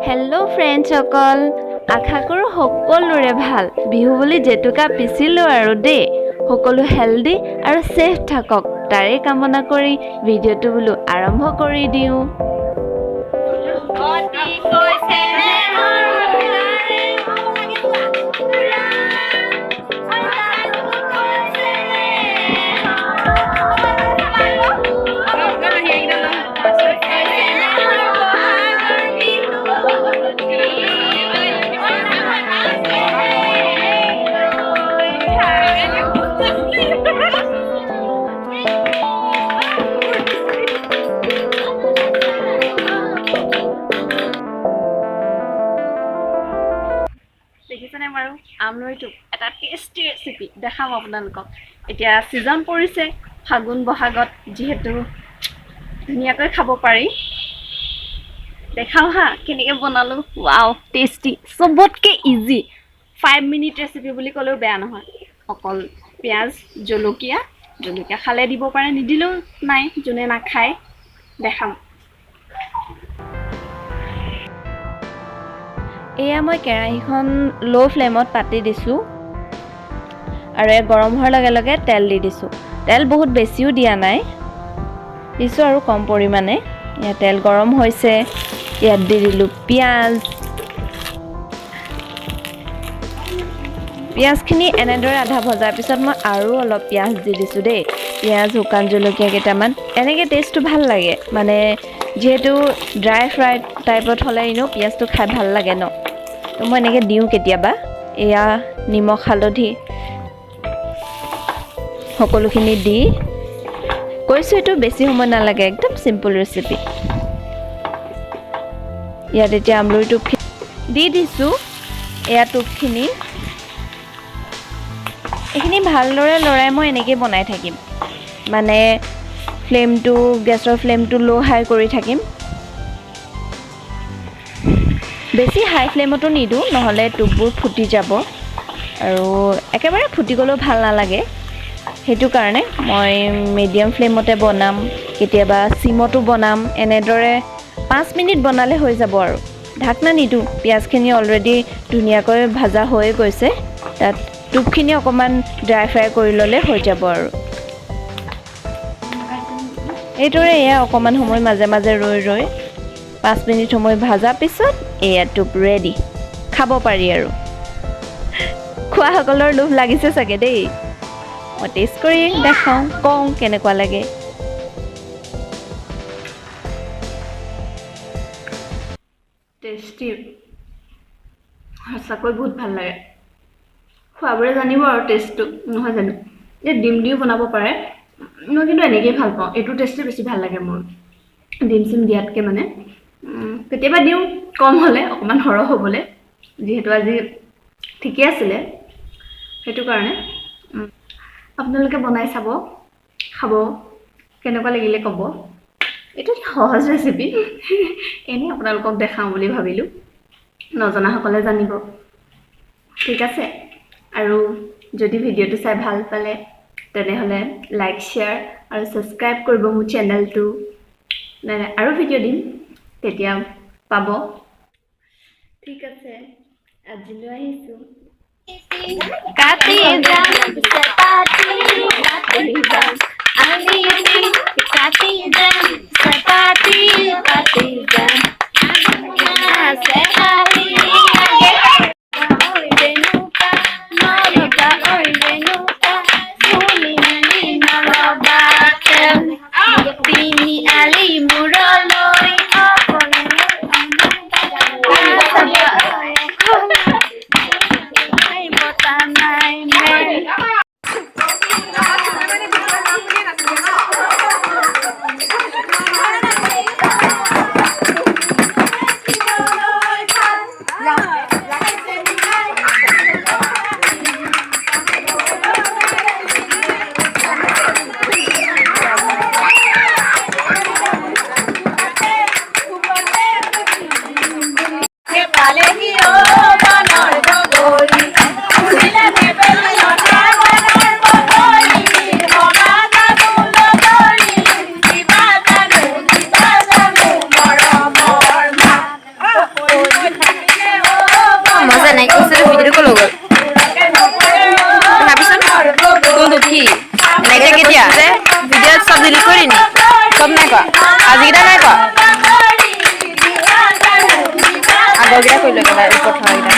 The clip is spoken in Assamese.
হেল্ল' ফ্ৰেণ্ডছসকল, আশা কৰোঁ সকলোৰে ভাল। বিহু বুলি জেতুকা পিচিলোঁ আৰু দেই। সকলো হেল্ডি আৰু ছেফ থাকক, তাৰে কামনা কৰি ভিডিঅ'টো বোলো আৰম্ভ কৰি দিওঁ। দেখিছেনে বাৰু আমৰলি এটা টেষ্টি ৰেচিপি দেখাম আপোনালোকক। এতিয়া ছিজন পৰিছে, ফাগুন বহাগত যিহেতু ধুনীয়াকৈ খাব পাৰি। দেখাওঁ হা কেনেকৈ বনালোঁ। ৱাও, টেষ্টি, চবতকৈ ইজি, 5 মিনিট ৰেচিপি বুলি ক'লেও বেয়া নহয়। অকল পিঁয়াজ, জলকীয়া, জলকীয়া খালে দিব পাৰে, নিদিলেও নাই, যোনে নাখায়। দেখাম। এয়া মই কেৰাহীখন ল' ফ্লেমত পাতি দিছোঁ আৰু এয়া গৰম হোৱাৰ লগে লগে তেল দি দিছোঁ। তেল বহুত বেছিও দিয়া নাই, দিছোঁ আৰু কম পৰিমাণে। এয়া তেল গৰম হৈছে, ইয়াত দি দিলোঁ পিঁয়াজ। পিঁয়াজখিনি এনেদৰে আধা ভজাৰ পিছত মই আৰু অলপ পিঁয়াজ দি দিছোঁ দেই। পিঁয়াজ, শুকান জলকীয়া কেইটামান, এনেকৈ টেষ্টটো ভাল লাগে। মানে যিহেতু ড্ৰাই ফ্ৰাই টাইপত হ'লে এনেও পিঁয়াজটো খাই ভাল লাগে ন, তো মই এনেকৈ দিওঁ কেতিয়াবা। এয়া নিমখ, হালধি সকলোখিনি দি কৈছোঁ, এইটো বেছি সময় নালাগে, একদম চিম্পল ৰেচিপি। ইয়াত এতিয়া আমলৰি টোপখিনি দি দিছোঁ। এয়া টোপখিনি, এইখিনি ভালদৰে লৰাই মই এনেকৈ বনাই থাকিম। মানে ফ্লেমটো, গেছৰ ফ্লেমটো ল' হাই কৰি থাকিম। বেছি হাই ফ্লেমতো নিদিওঁ, নহ'লে টোপবোৰ ফুটি যাব আৰু একেবাৰে ফুটি গ'লেও ভাল নালাগে। সেইটো কাৰণে মই মিডিয়াম ফ্লেমতে বনাম, কেতিয়াবা চিমতো বনাম। এনেদৰে 5 মিনিট বনালে হৈ যাব আৰু। ঢাকনা নিদিওঁ, পিঁয়াজখিনি অলৰেডি ধুনীয়াকৈ ভাজা হৈয়ে গৈছে। তাত টোপখিনি অকণমান ড্ৰাই ফ্ৰাই কৰি ল'লে হৈ যাব আৰু। এইদৰে এয়া অকণমান সময় মাজে মাজে ৰৈ ৰৈ 5 মিনিট সময় ভাজাৰ পিছত এয়া টোপ ৰেডি, খাব পাৰি আৰু। খোৱাসকলৰ লোভ লাগিছে চাগে দেই। মই টেষ্ট কৰি দেখাওঁ, কওঁ কেনেকুৱা লাগে। টেষ্টি, সঁচাকৈ বহুত ভাল লাগে। খোৱাবোৰে জানিব আৰু টেষ্টটো, নহয় জানো? এই ডিম দিও বনাব পাৰে, মই কিন্তু এনেকৈয়ে ভাল পাওঁ। এইটো টেষ্টে বেছি ভাল লাগে মোৰ, ডিম চিম দিয়াতকৈ। মানে কেতিয়াবা দিওঁ কম হ'লে, অকণমান সৰহ হ'বলৈ, যিহেতু আজি ঠিকে আছিলে সেইটো কাৰণে। আপোনালোকে বনাই চাব, খাব, কেনেকুৱা লাগিলে ক'ব। এইটো এটা সহজ ৰেচিপি, এনেই আপোনালোকক দেখাওঁ বুলি ভাবিলোঁ, নজনাসকলে জানিব। ঠিক আছে। আৰু যদি ভিডিঅ'টো চাই ভাল পালে তেনেহ'লে লাইক, শ্বেয়াৰ আৰু ছাবস্ক্ৰাইব কৰিব মোৰ চেনেলটো। আৰু ভিডিঅ' দিম, তেতিয়া পাব। ঠিক আছে, আজিলৈ আহিছোঁ। কাটি যাম চেপাতি, কাটি যাম আলি, কাটি যাম চেপাতি, কাটি যাম চেহালি। তিনি আলি মূৰলৈ বতা নাই। মই যে এনেকে কৈছিলো, ভিডিঅ'টো ক'লৈ গ'ল? ভাবিছোন কোনটো কি এনেকে কেতিয়া? যে ভিডিঅ'ত চব ডিলিট কৰি নি? চব নাই কৰা, আজিকেইটা নাই কৰা, আগৰকেইটা কৰিলোঁ, একেবাৰে ওপৰত থকাকেইটা।